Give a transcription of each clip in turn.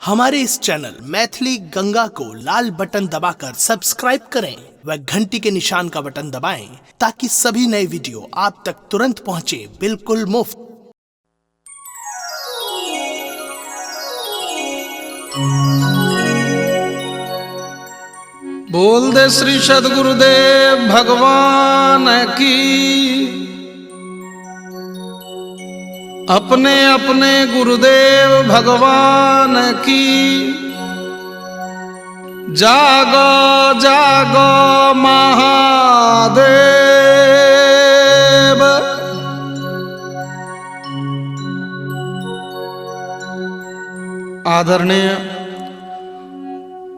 हमारे इस चैनल मैथिली गंगा को लाल बटन दबाकर सब्सक्राइब करें व घंटी के निशान का बटन दबाएं ताकि सभी नए वीडियो आप तक तुरंत पहुंचे बिल्कुल मुफ्त। बोल दे श्री सदगुरुदेव भगवान की। अपने अपने गुरुदेव भगवान की। जागो जागो महादेव। आदरणीय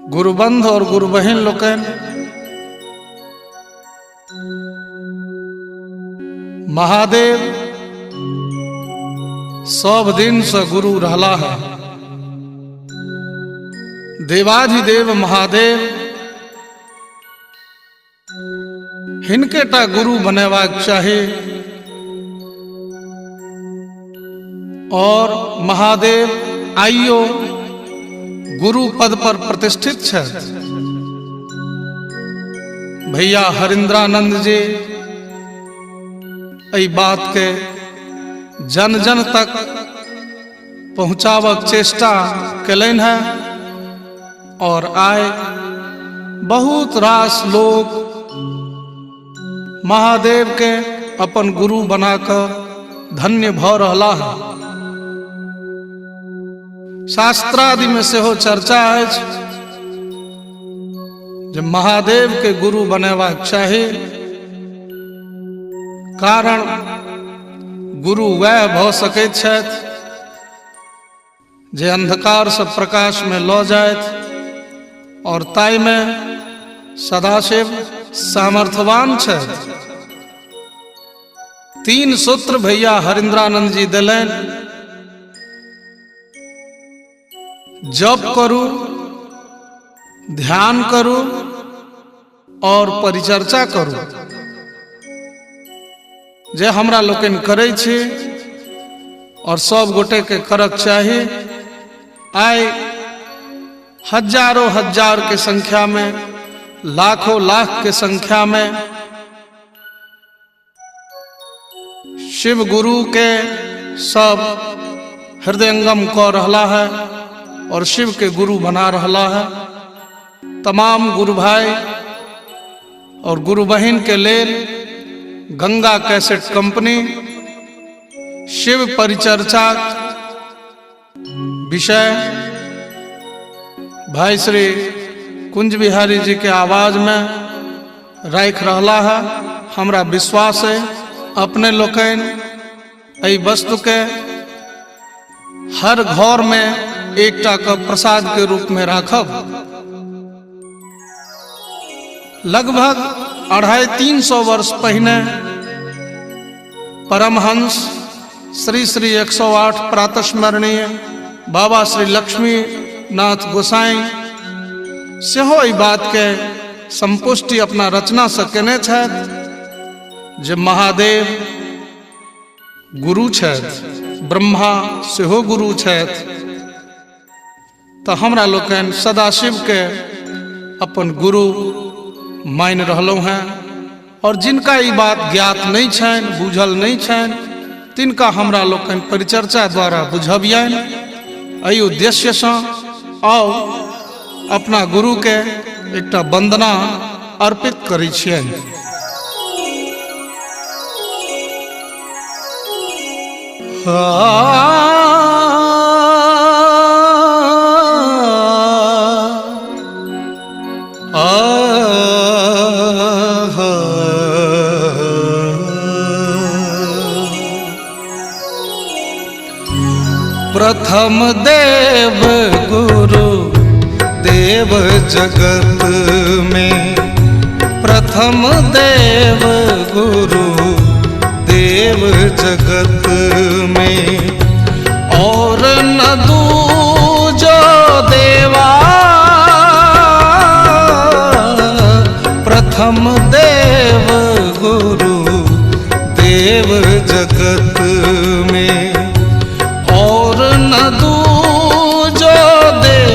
गुरुबंध और गुरुबहिन लोकनि, महादेव सब दिन से गुरु रहला है। देवाधिदेव महादेव हिनके टा गुरु बनेबाक चाही और महादेव आइयो गुरु पद पर प्रतिष्ठित छथि। भैया हरिंद्रानंद जी एहि बात के जन जन तक पहुंचाबक चेष्टा केलनि है और आइ बहुत रास लोग महादेव के अपन गुरु बनाकर धन्य भ रहला है। शास्त्रादि में सेहो चर्चा अछि जे महादेव के गुरु बनेबाक चाही, कारण गुरु वएह भ सकैत छथि जे अंधकार से प्रकाश में लऽ जाथि और ताहिमे सदाशिव सामर्थ्यवान छथि। 3 सूत्र भैया हरिंद्रानंद जी देलनि, जप करू, ध्यान करू और परिचर्चा करू। जे हमरा लोकनि करै छी और सब गोटे के करक चाही। आइ हजारों हजार के संख्या में, लाखों लाख के संख्या में शिव गुरु के सब हृदयंगम क रहला है और शिव के गुरु बना रहला है। तमाम गुरु भाई और गुरु बहिन के लेल गंगा कैसेट कंपनी शिव परिचर्चा विषय भाई श्री कुंज बिहारी जी के आवाज में राखि रहला है। हमरा विश्वास है अपने लोकनि एहि वस्तु के हर घर में एकटा के प्रसाद के रूप में राखब। लगभग 250-300 वर्ष पहिने परमहंस श्री श्री 108 प्रातस्मरणीय बाबा श्री लक्ष्मी नाथ गोसाई सेहो एहि बात के संपुष्टि अपना रचना से केने छथि जे महादेव गुरु छथि, ब्रह्मा सेहो गुरु छथि। तो हमरा लोकनि सदाशिव के अपन गुरु मानि रहलहुँ हैं और जिनका ई बात ज्ञात नहीं छनि, बुझल नहीं छनि, तिनका हमरा लोकनि परिचर्चा द्वारा बुझबियनि। एहि उद्देश्यसँ आउ अपना गुरु के एकटा वंदना अर्पित करै छियनि। प्रथम देव गुरु देव जगत में, प्रथम देव गुरु देव जगत में, और न दूजो देवा। प्रथम देव गुरु देव जगत में, और न दूजो देवा।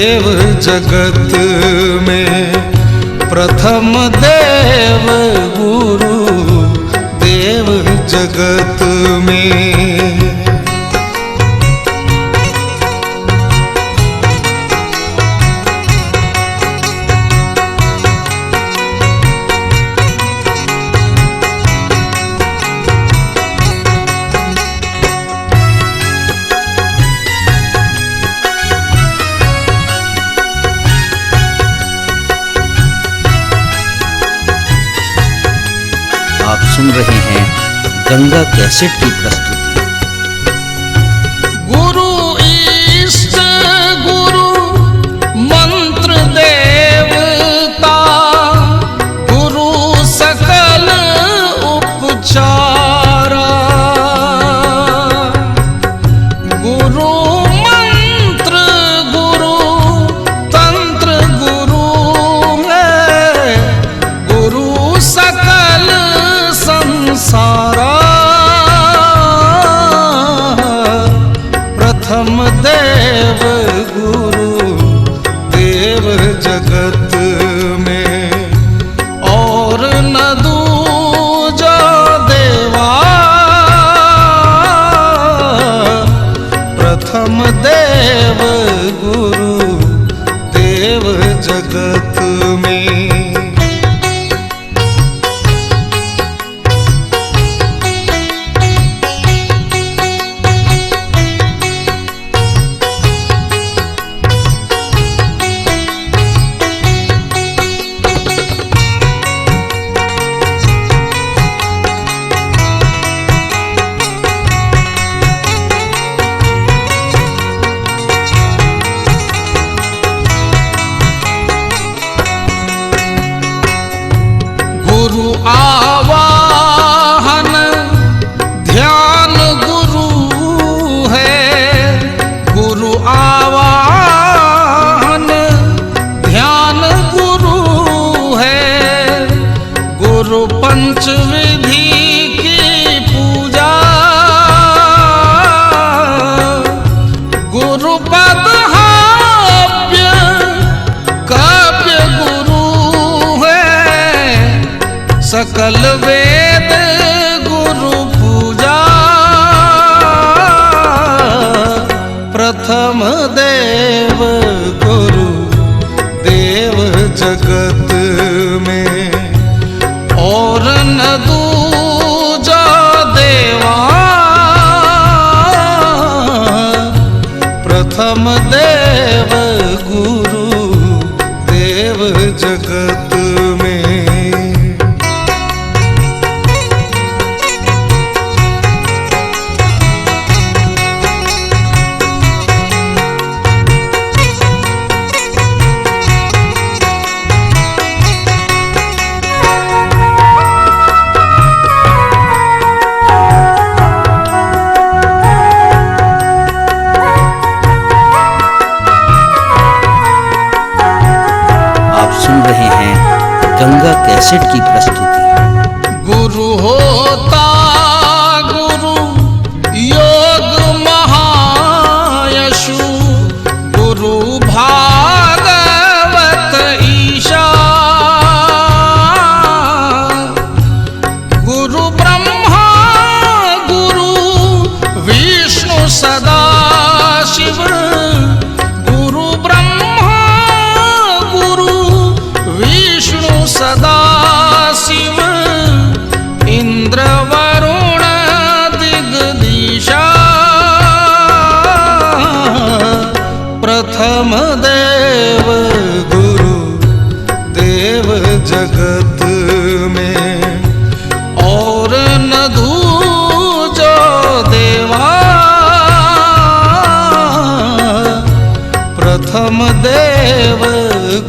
देव जगत में प्रथम देव गुरु देव जगत में। आप सुन रहे हैं गंगा कैसेट की प्रस्तुति। गुरु इष्ट गुरु मंत्र देवता गुरु सकल उपचारा, गुरु मंत्र गुरु तंत्र गुरु है, गुरु सकल संसारा। प्रथम देव गुरु देव जगत में और न दूजा देवा। प्रथम देव गुरु देव जगत में। गुरु आवाहन ध्यान गुरु है, गुरु आवाहन ध्यान गुरु है, गुरु पंचविधि की पूजा, गुरु पद हाव्य काव्य गुरु है, सकल वेद गुरु पूजा। प्रथम देव गुरु देव जगत में और न दूजा देवा। प्रथम देव गुरु देव जगत में। सुन रहे हैं गंगा कैसेट की प्रस्तुति। गुरु होता गुरु योग महायशु, गुरु भागवत ईशा, गुरु ब्रह्मा गुरु विष्णु सदा शिव, गुरु ब्रह्मा गुरु विष्णु सदा शिव, इंद्र वरुण दिग्दिशा। प्रथम देव गुरु देव जगत में और न दूजो देवा। प्रथम देव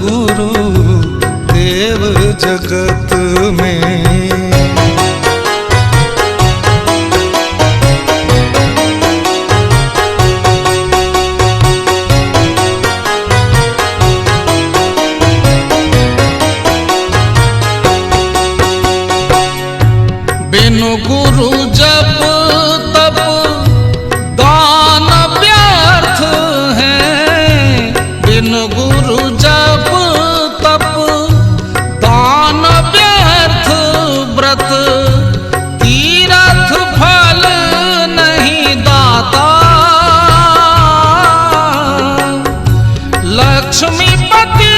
गुरु देव जगत में। बिनु गुरु जप तप दान व्यर्थ है, बिनु बिन गुरु जप तप दान व्यर्थ व्रत तीरथ फल नहीं दाता। लक्ष्मीपति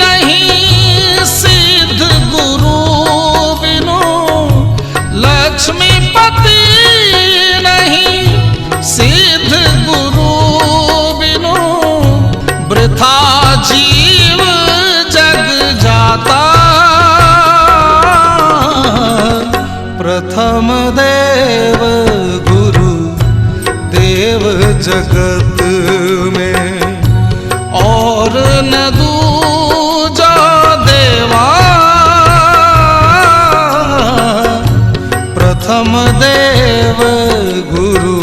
नहीं सिद्ध गुरु बिनु, लक्ष्मीपति नहीं सिद्ध गुरु बिनु, वृथा जीव जग जाता। प्रथम देव गुरु देव जगत में, और न दूजा देवा। प्रथम देव गुरु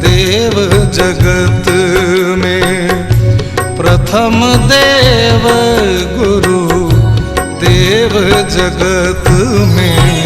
देव जगत में, प्रथम देव गुरु देव जगत में।